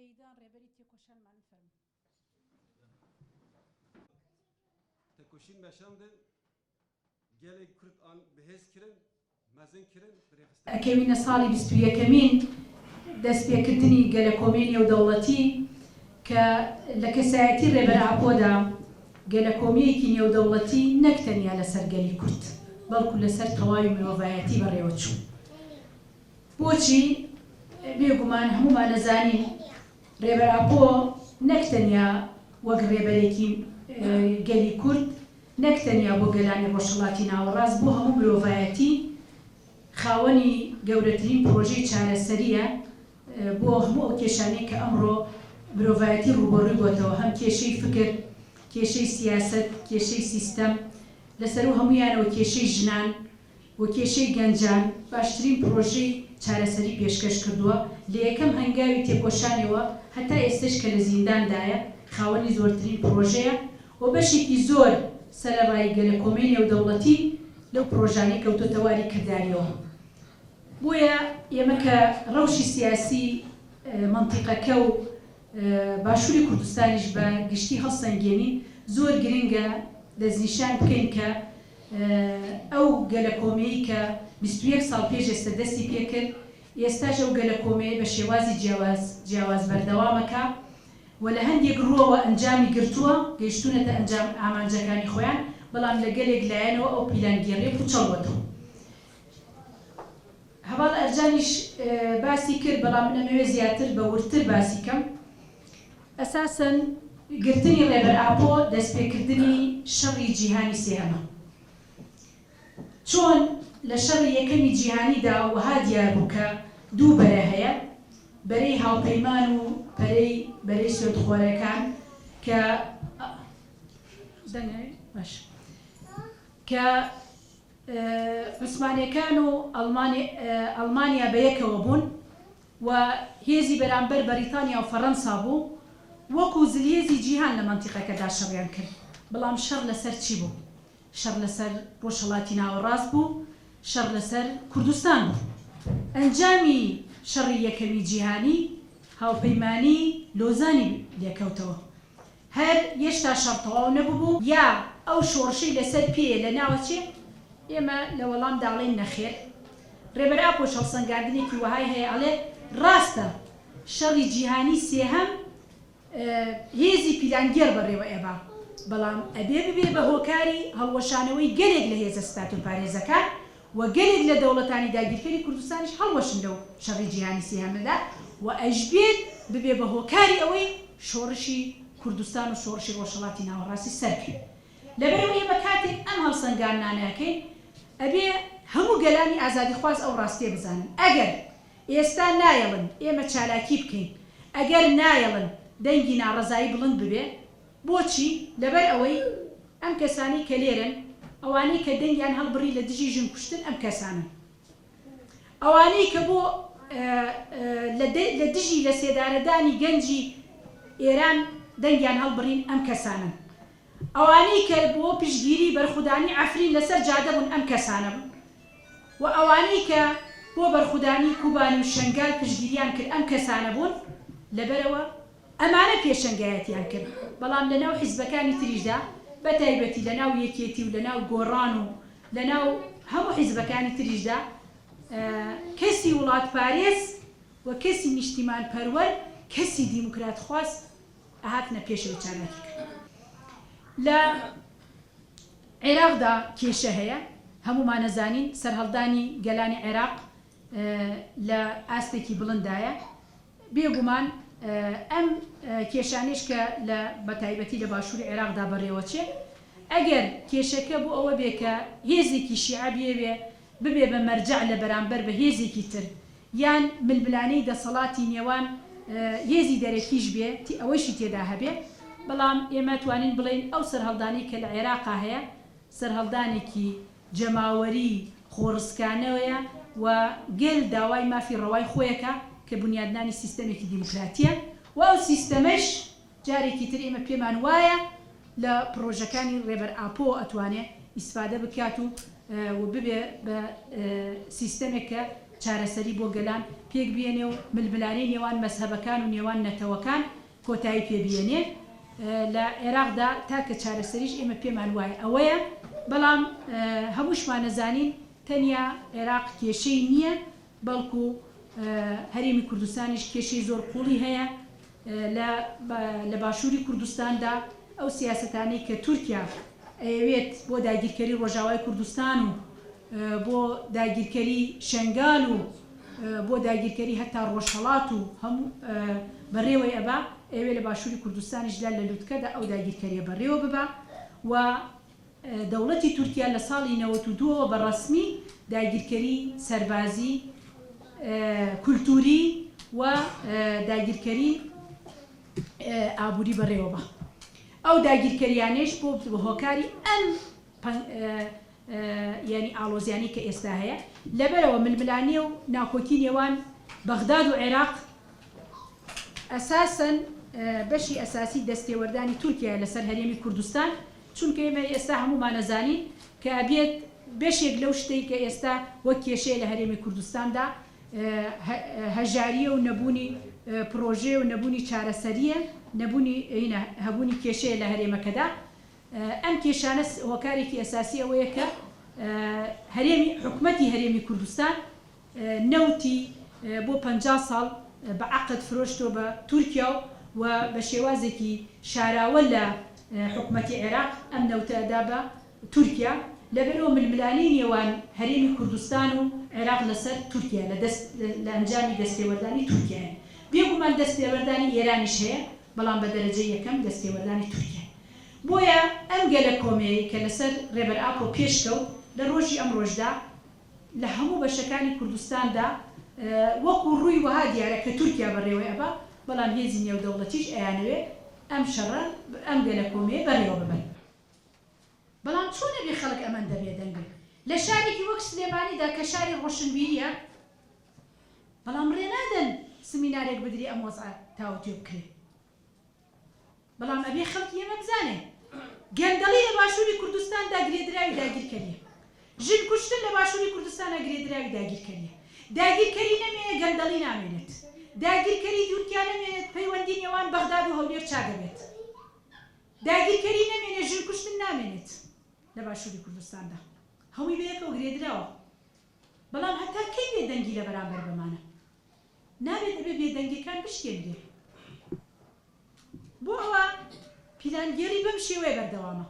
شەهیدان ڕێبەری تێکۆشانمانن فەرموو. تێکۆشین مەشاندن گەلێ کورد ئان بەهێز کرن، مەزن کرن، برێخستن. ئەکەوینە ساڵی 21ەمین دەستپێکردنی گەلەکۆمەی نێودەوڵەتی کە لە کەسایەتی ڕێبەر ئاپۆدا گەلەکۆمەیەکی نێودەوڵەتی نەک تەنیا لەسەر گەلی کورد بەڵکو لەسەر تەواوی مرۆڤایەتی بەڕێوەچوو. بۆچی؟ بێگومان هەموومان ئەزانین ڕێبەر ئاپۆ نەک تەنیا وەک ڕێبەرێکی گەلی کورد، نەک تەنیا بۆ گەلانی ڕۆژهەڵاتی ناوەڕاست، بۆ هەموو مرۆڤایەتی خاوەنی گەورەترین پڕۆژەی چارەسەرییە بۆ هەموو ئەو کێشانەی کە ئەمڕۆ مرۆڤایەتی ڕووبەڕووی بۆتەوە، هەم کێشەی فکر، کێشەی سیاسەت، کێشەی سیستەم، لەسەروو هەموویانەوە کێشەی ژنان، و کێشەی گەنجان باشترین پڕۆژەی چارەسەری پێشکەش کردووە، لە یەکەم هەنگاوی تێکۆشانیەوە هەتا ئێستەش کە لە زینداندایە خاوەنی زۆرترین پڕۆژەیە و بەشێکی زۆر سەرەڕای گەلەکۆمەی نێودەوڵەتی لەو پڕۆژانەی کەوتۆتە واری کرداریەوە. بۆیە ئێمە کە ڕەوشی سیاسی مەنتیقەکە و باشوری کوردستانیش بە گشتی هەڵسەنگێنین زۆر گرنگە دەستنیشان بکەین کە ئەو گەلەکۆمەیەی کە 21 ساڵ پێش ئێستا دەستی پێکرد، ئێستاش ئەو گەلەکۆمەیە بە شێوازی جیاواز جیاواز بەردەوامەکە و لە هەندێک ڕووەوە ئەنجامی گرتووە، گەیشتوونەتە ئەنجام ئامانجەکانی خۆیان، بەڵام لە گەلێک لایەنەوە ئەو پیلانگێڕییە پووچەڵ بۆتەوە. هەڤاڵ ئەرجانیش باسی کرد، بەڵام من ئەمەوێ زیاتر بە وردتر باسی کەم. ئەساسەن گرتنی ڕێبەر ئاپۆ دەستپێکردنی شەڕی جیهانی سێهەمە. چۆن لە شەڕی یەکەمی جیهانیدا وەها دیار بوو کە دوو بەرە هەیە، بەرەی هاوپەیمان و پەرەی بەرەی سوێندخۆرەکان کە دەنگ باشە کە عوسمانیەکان و ئەڵمانیا بەیەکەوە بوون و هێزی بەرامبەر بەریتانیا و فەرەنسا بوو، وەکو زلهێزی جیهان لە مەنتیقەکەدا شەڕیان کرد، بەڵام شەڕ لەسەر چی بوو؟ شەڕ لەسەر ڕۆژهەڵاتی ناوەڕاست بوو، شەڕ لەسەر کوردستان بوو. ئەنجامی شەڕی یەکەمی جیهانی هاوپەیمانی لۆزانی لێکەوتەوە. هەر یێشتا شەڕ تەواو نەببوو. یا ئەو شۆڕشەی لەسەر پێیە لەناوەچێ؟ ئێمە لە وەڵامدا ئەڵێین نەخێر. ڕێبەر ئاپۆش هەڵسەنگاندنێکی وەهای هەیە ئەڵێ ڕاستە شەڕی جیهانی سێهەم هێزی پیلانگێڕ بەڕێوە ئەبا، بەڵام ئەبێ ببێ بە هۆکاری هەڵوەشانەوەی گەلێک لە هێزە ستاتۆپارێزەکان و گەلێک لە دەوڵەتانی داگیرکەری کوردستانیش هەڵوەشن لەو شەڕی جیهانی سێهەمەدا و ئەشبێت ببێ بە هۆکاری ئەوەی شۆڕشی کوردستان و شۆڕشی ڕۆژهەڵاتی ناوەڕاستی سەرکەوێ. لەبەرئەوەی ئێمە کاتێک ئەم هەڵسەنگاندنانە ئەکەین ئەبێ هەموو گەلانی ئازادیخواز ئەو ڕاستیە بزانن ئەگەر ئێستا نایەڵن ئێمە چالاکی بکەین ئەگەر نایەڵن دەنگی ناڕەزایی بڵند ببێ بۆچی؟ لەبەر ئەوەی ئەم کەسانەی کە لێرەن، ئەوانەی کە دەنگیان هەڵبڕی لە دژی ژن کوشتن ئەم کەسانەن. ئەوانەی کە بۆ لە دژی لەسێدارەدانی گەنجی ئێران دەنگیان هەڵبڕین ئەم کەسانەن. ئەوانەی کە بۆ پشتگیری بەرخودانی عەفرین لەسەر جادە بوون ئەم کەسانە بوون و ئەوانەی کە بۆ بەرخودانی کوبانی و شەنگال پشتگیریان کرد ئەم کەسانە بوون. لەبەرئەوە ئەمانە پێشەنگایەتیان کرد، بەڵام لەناو حیزبەکانی تریشدا، بەتایبەتی لەناو یەکێتی و لەناو گۆڕان و لەناو هەموو حیزبەکانی تریشدا، کەسی وڵاتپارێز و کەسی نیشتیمانپەروەر، کەسی دیموکراتخواز ئەهاتنە پێشەوەی چالاکی کردن. لە عێراقدا کێشە هەیە، هەموومان ئەزانین سەرهەڵدانی گەلانی عێراق لە ئاستێکی بڵنددایە، بێ گومان ئەم کێشانەیش کە لە بە تایبەتی لە باشووری عێراقدا بەڕێوەچێ، ئەگەر کێشەکە بۆ ئەوە بێ کە هێزێکی شیعە بیەوێ ببێ بە مەرجەع لە بەرامبەر بە هێزێکی تر یان ململانێی دەسەڵاتی نێوان هێزی دەرەکیش بێ تی ئەوەیشی تێدا هەبێ، بەڵام ئێمە توانین بڵێین ئەو سەرهەڵدانەی کە لە عێراقا هەیە سەرهەڵدانێکی جەماوەری خۆڕسکانەوەیە و گەل داوای مافی ڕەوای خۆیەکا کە بونیادنانی سیستەمێکی دیموکراتیە و ئەو سیستەمەش جارێکی تر ئێمە پێمان وایە لە پڕۆژەکانی ڕێبەر ئاپۆ ئەتوانێ ئیسفادە بکات و و ببێ بە سیستەمێک کە. چارەسەری بۆ گەلان پێک بێنێ و ململانێی نێوان مەزهەبەکان و نێوان نەتەوەکان کۆتایی پێ بێنێ. لە عێراقدا تاکە چارەسەریش ئێمە پێمان وایە ئەوەیە، بەڵام هەمووشمان ئەزانین تەنیا عێراق کێشەی نییە، بەڵکو هەرێمی کوردستانیش کێشەی زۆر قووڵی هەیە لە باشووری کوردستاندا، ئەو سیاسەتانەی کە تورکیا ئەیەوێت بۆ داگیرکەری ڕۆژاوای کوردستان و بۆ داگیرکەری شەنگال و بۆ داگیرکەری هەتا ڕۆژهەڵات و هەموو بەڕێوەی ئەبا، ئەیەوێ لە باشووری کوردستانیشدا لە لوتکەدا ئەو داگیرکەریە بەڕێوە ببا و دەوڵەتی تورکیا لە ساڵی 92 ەوە بە ڕەسمی داگیرکەری سەربازی، کولتووری و داگیرکەری ئابووری بەڕێوە بە. ئەو داگیرکەریانەیش بۆ بە هۆکاری ئەم یانی ئاڵۆزیانەی کە ئێستا هەیە. لەبەرئەوە ململانێ و ناکۆکی نێوان بەغداد و عێراق ئەساسەن بەشی ئەساسی دەستێوەردانی تورکیایە لەسەر هەرێمی کوردستان، چونکە ئێمە ئێستا هەموومان ئەزانین کە ئەبێت بەشێک لەو شتەی کە ئێستا وەک کێشەیە لە هەرێمی کوردستاندا هەژارییە و نەبوونی پڕۆژەیە و نەبوونی چارەسەرییە، نەبوونی هەبوونی کێشەیە لە هەرێمەکەدا. ئەم کێشانە هۆکارێکی ئەساسی ئەوەیە کە هەرێمی حکومەتی هەرێمی کوردستان نەوتی بۆ 50 ساڵ بە عەقد فرۆشتووە بە تورکیا و بە شێوازێکی شاراوە لە حکومەتی عێراق ئەم نەوتە ئەدا بە تورکیا، لەبەرئەوە ململانێی نێوان هەرێمی کوردستان و عێراق لەسەر تورکیا لە دەست لە ئەنجامی دەستێوەردانی تورکیایە. بێگومان دەستێوەردانی ئێرانیش هەیە، بەڵام بە دەرەجەی یەکەم دەستێوەردانی تورکیایە. بۆیە ئەم گەلەکۆمەیەی کە لەسەر رێبەر ئاپۆ پێشکەوت، لە رۆژی ئەمڕۆشدا لە هەموو بەشەکانی کوردستاندا وەکو رووی وەها دیارە کە تورکیا بەڕێوەی ئەبا، بەڵام هێزی نێودەوڵەتیش ئەیانەوێ ئەم شەڕە، ئەم گەلەکۆمەیە بەڕێوە ببەن. بەڵام چۆن ئەبێ خەڵک ئەمەندە بێدەنگ بێ لە شارێکی وەک سلێمانیدا کە شاری ڕۆشنبیریە، بەڵام ڕێ نادەن سمینارێک بدرێ ئەم وەزعە تاوتوێ بکرێ. بەڵام ئەبێ خەڵکی ئێمە بزانێ گەندەڵی لە باشووری کوردستاندا گرێدراوی داگیرکەریە. ژن کوشتن لە باشووری کوردستانا گرێدراوی داگیرکەریە. داگیرکەری نەمێنێ گەندەڵی نامێنێت. داگیرکەری تورکیا نەمێنێت پەیوەندی نێوان بەغداد و هەولێر چاک ئەبێت. داگیرکەری نەمێنێ ژن کوشتن نامێنێت لە باشووری کوردستاندا. هەمووی بەیەکەوە گرێدراوە. بەڵام هەتا کەی بێدەنگی لە بەرامبەر بەمانە؟ نابێت ئەبێ بێدەنگیەکان بشکێنرێ. بۆ ئەوە پیلانگێڕی بەم شێوەیە بەردەوامە.